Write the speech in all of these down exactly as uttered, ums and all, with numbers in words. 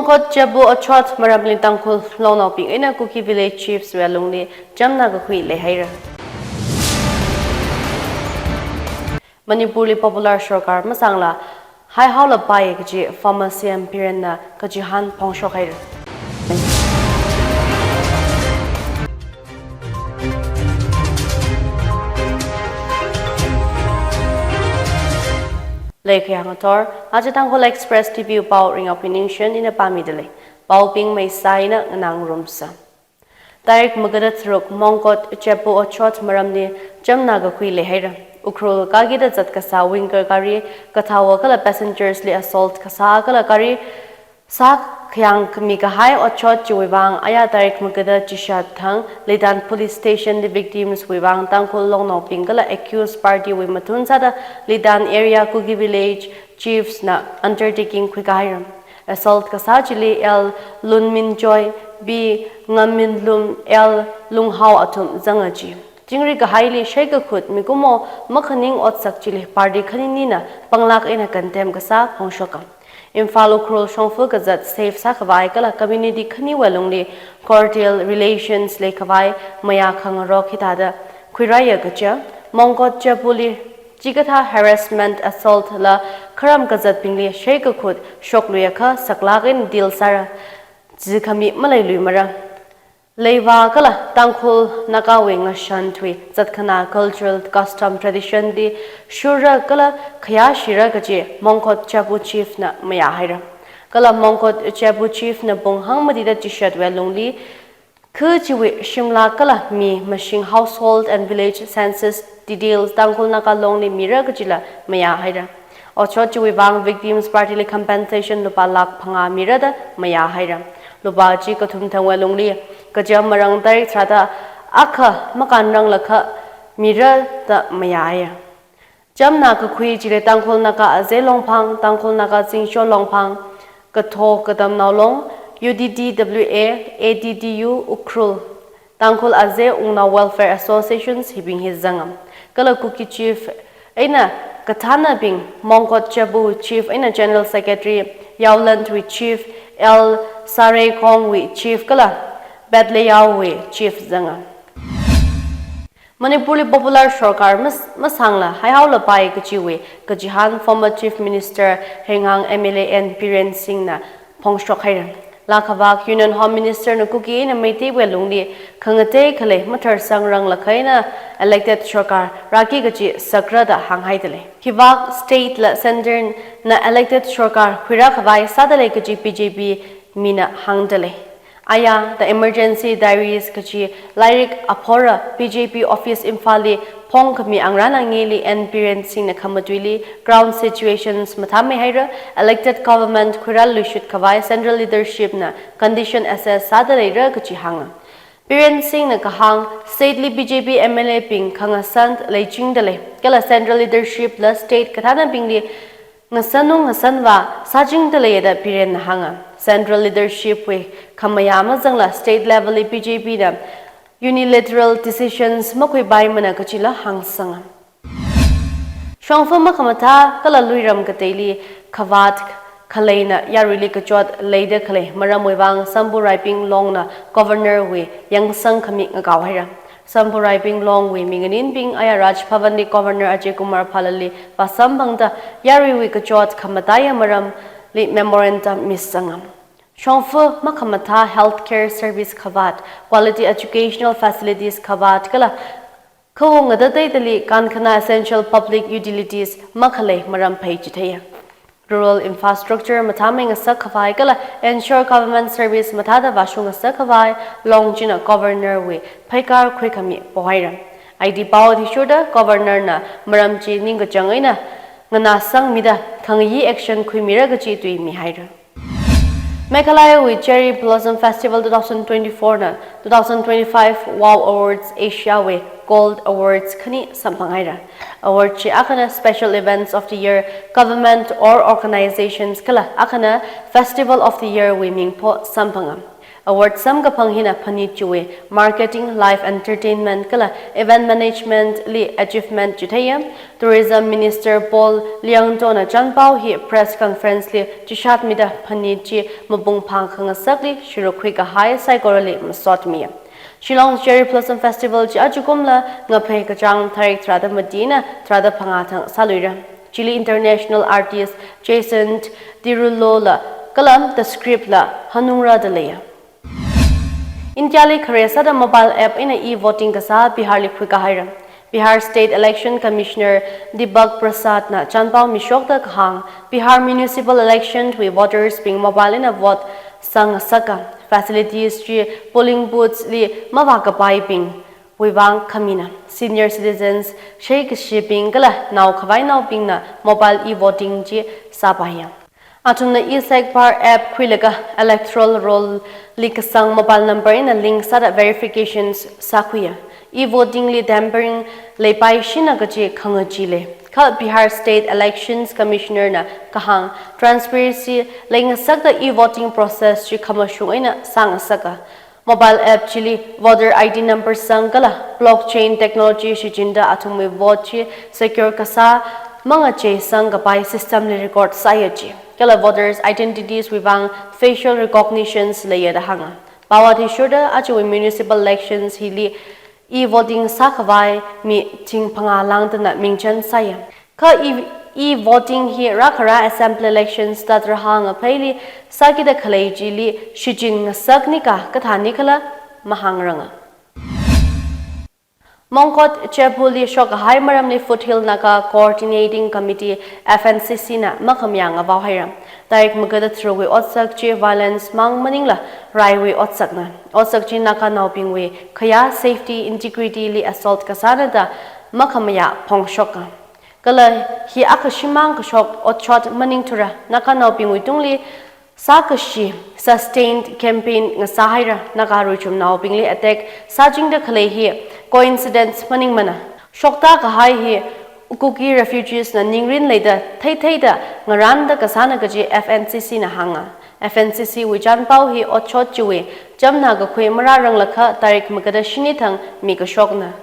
Mongkot Jabu otshot maramli Tangkhul longnaobing eina Kuki Village Chiefs wui alungli chamna kakhui leihaira. Manipurli popular sorkar masangla haihaolapai kaji former C M Birenna kachihān phongshokhaira. Leikhayang athor, aja Tangkhul Express T V pao Ringakpi Ningshen ina pāmidalei. Paobing maisā eina nganā ngarumsa. Tarik magada tharuk Mongkot Jabu otshot maramli chamna kakhui leihaira. Ukhrul kakida zatkasā winger gari kathāva kala passengers li assault kasā kala gari sākhayang mikahai otshot chiwui vang aya tarik magada chishat thang Litan Police Station li victims wui vang Tangkhul longnaobing kala accused party wui mathun sāda Litan area Kuki Village Chiefs na undertaking khuikahaira. Assault kasā chili L Lunminjoy, B Ngamminlum, L Lunghao athum zanga ji. Chingri kahaili shaikakhut mikumo makhaning otsak chili party khaninina panglāk eina condemn kasā phongshoka. Imphal Ukhrul shongfa kazat safe sākhavai kala community khaniwui alungli cordial relations leikhavai mayā khangarok hithāda khuirāya kaja, Mongkot Jabuli chikathā harassment, assault la kharam kazatbingli shaikakhut shokluiakha saklāk eina deal sāra, jikhami maleiluimara. Leiva kala Tangkhul Nagawui ngashan tui zatkhanā cultural custom tradition li shurra kala khayāshira kaji Mongkot Jabu Chief na mayāhaira. Kala Mongkot Jabu Chief na pung hangmatida chishatwui alungli khu chiwui shimla kala mi mashing household and village census details Tangkhul Naga longli mira kajila mayāhaira. Otshot chiwui vang victims party li compensation lupā lakh phangā mira da mayāhaira. Lupā chi kathum thangwui alungli kacham marāng tarik tharāda akha makānranglakha mira da mayāya. Chamna kakhui chili Tangkhul Naga Aze Longphang, Tangkhul Naga Zingsho Longphang, Katho Katamnao Long, U D D W A, A D D U Ukhrul, Tangkhul Aze Wungnao Welfare Associations hibing hi zanga. Kala Kuki Chief eina kathānabing, Mongkot Jabu Chief eina General Secretary, Yaolandwui Chief, L Sareikongwui Chief kala Betleyawui Chief zanga. Manipurli popular sorkar mas-, masangla haihaolapai kajiwui kachihān former Chief Minister Hengang M L A N Biren Singh na phongshokhaira. Lākhavak Union Home Minister na Kuki eina Meiteiwui alungli khangatei khalei matharsangranglakha eina elected sorkar rāki kaji sakra da hānghaidalei. Khivak state la centre na elected sorkar khuirākhavai sādalei kaji B J P mina hāngdalei. Aya, The Emergency Diaries kaji lairik aphora B J P office Imphal li phongkhami angrān angili N Biren Singh na khamatuili ground situations mathāmeihaira, elected government khuirāluishitkhavai central leadership na condition assess sādaleira kaji hānga. Biren Singh na kahāng, state li B J P M L A bing khangasant leichingdalei, kala central leadership la state kathānabingli ngasanu ngasanva sāchingdalei da Biren na hānga. Central leadership wui khamayā mazangla state level li B J P na unilateral decisions makhuipaimana kajila hāngsanga. Shongfa makhamathā kala luiram kateili khavāt khaleina yaruili kachot leida khalei maramwui vang Sambu Raiping Long na Governor wui yangsang khami ngakaohaira. Sambu Raiping Long wui minganinbing aya Raj Bhavan li Governor Ajay Kumar Bhalla li vāsamphangda yaruiwui kachot khamataiya maramli memorandum misanga. Shongfa makhamathā healthcare service khavāt, quality educational facilities khavāt kala khawung ngatateidali kankhanā essential public utilities makhalei maram phei chitheiya. Rural infrastructure mathāmei ngasakkhavai kala ensure government service mathāda vāshung ngasakkhavai Long china Governor wui pheikar khuikhami pohaira. I D pao athishurda Governor na maram chi ningkachāng eina nganāsangmida khangayi action khuimira kaji tui mihaira. Meghalaya wui Cherry Blossom Festival two thousand twenty-four na two thousand twenty-five Wow Awards Asia wui Gold Awards khani samphanghaira. Award chi akhana Special Events of the Year, Government or Organizations kala akhana Festival of the Year wui mingpho samphanga. Award samkaphang hina phanit chiwui Marketing, Live Entertainment kala Event Management li achievement chitheiya. Tourism Minister Paul Liangtona chanpao hi press conference li chishatmida phanit chi mapung phākhangasakli shurukkhui kahai saikorali masotmiya. Shillong Cherry Blossom Festival chi achukumla ngaphei kachāng tarik tharāda mati eina tharāda phangā thang sāluira. Chili international artist Jason Derulo la kala The Script la hanungra da leiya. India li khare sāda mobile app eina e-voting kasā Bihar li khuikahaira. Bihar State Election Commissioner Deepak Prasad na chanpao mishokda kahāng, Bihar Municipal Election wui voters bing mobile eina vote sāngasaka. Facilities chi polling booths li mavākapaibingwui vang khamina. Senior citizens, sheikashibing kala naokhavainaobingna mobile e-voting chi sāpaiya. Athumna e-SACBHAR app khuilaga electoral roll li kasang mobile number eina link sāda verifications sākhuiya. E-voting li tampering leipaishina kaji khangachee lei. Kha Bihar State Elections Commissioner na kahāng, transparency leingasakta e-voting process chi khamashung eina sāngasaka. Mobile app chili voter I D number sang kala blockchain technology shichinda athumwui vote chi secure kasā mangacheisang kapai system li record sāya ji. Kala voters identities wui vang facial recognitions leiya da hānga. Pao athishurda ajawui municipal elections hili e-voting sākhavai mi thing phangā lāngdana mingchan sāya. Kha e-, e-voting hi rākhara assembly elections tatraha ngapheili sākida khalei chili shichin ngasaknika kathānikhala mahāngranga. Mongkot Chebu li shokkahai maramli Foothill Naga Coordinating Committee, F N C C na makhamayā ngavaohaira. Tarik magada tharukwui otsak chi violence mang maningla raiwui otsakna. Otsak chi Naganaobingwui khayā safety integrity li assault kasāna da makhamayā phongshoka. Kala hi akha shimāng kashok otshot maningthura, Naganaobingwui tungli sākashi sustained campaign ngasāhaira. Naga ruichumnaobingli attack sāchingda khalei hi coincidence maningmana. Shokta kahai hi Kuki refugees na ningrin leida theitheida ngaranda kasāna kaji F N C C na hānga. F N C C wui chanpao hi otshot chiwui chamna kakhui marāranglakha tarik magada shini thang mikashokna.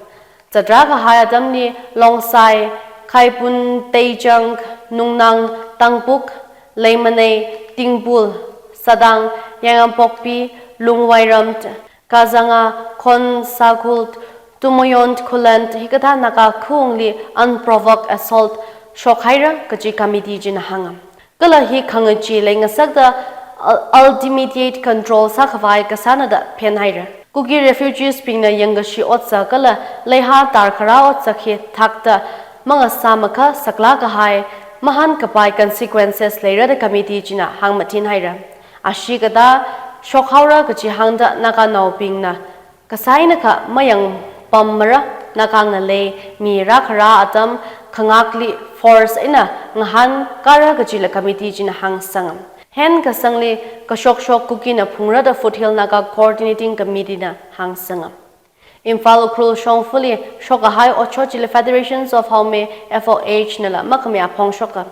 Zatrā kahai atamli Longsai, Khaipun, Teichang, Nungnang, Tangpuk, Leimanei, Tingbul, Sadang, Yaingangpokpi, Lungwairam, Kazanga, Khon Sakhul, Tumoyon Khullen hikathā Naga khaungli unprovoked assault shokhaira kaji committee china hānga. Kala hi khangachee leingasakta ul-, ultimate control sākhavai kasāna da phenhaira. Kuki refugees bingna yangkashi otsak kala leiha tarkhara otsak hi thakta mangasāmakha saklāk kahai mahānkapai consequences leira da committee china hāngmathinhaira. Ashi katā shokhaora kaji hāngda Naganaobingna kasāinakha mayangpammara, Naga ngalei mi rākhara atam khangakli force eina ngahānkara kajila committee china hāngsanga. Hen kasangli kashokshok Kukina phungra da Foothill Naga Coordinating Committee na hāngsanga. Imphal Ukhrul shongfali shokkahai otshot chili Federations of Haomei, F O H nala makhamayā phongshoka.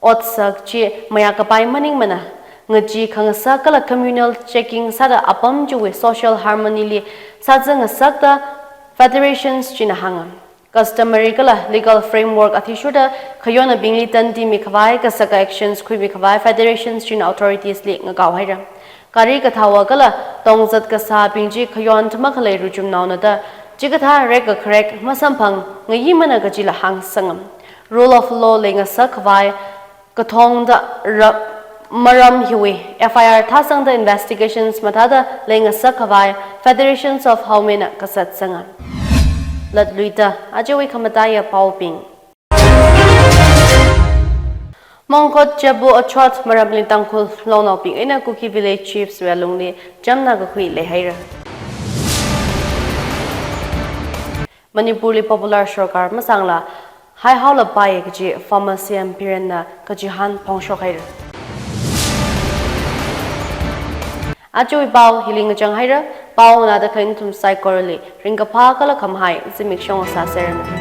Otsak chi mayākapai maningmana, ngachee khangasak kala communal checking sāda apam chiwui social harmony li sāzangngasakta federations china hānga. Customary kala legal framework athishurda khayonnaobingli tandi mikhavai kasaka actions khuimikhavai federations china authorities li ngakaohaira. Gari kathaowa kala tongzat kasābing chi khayon thamakhalei ruichumnaona da chikathā rekkakharek masamphang ngayimana kajila hāngsanga. Rule of law leingasak khavai kathongda ra-, maram hiwui F I R thāsangda investigations mathāda leingasak khavai Federations of Haomei na kasatsanga. Latluida ajawui khamataiya paobing. Mongkot Chebu otshot maramli Tangkhul longnaobing eina Kuki Village Chiefs wui alungli chamna kakhui leihaira. Manipurli popular sorkar masāngla haihaolapai kaji former C M Birenna kachihān phongshokhaira. Ajawui pao hili ngachanghaira, pao nganāda khalei nathum saikorali ringkaphā kala khamahai zimiksho sāseranu.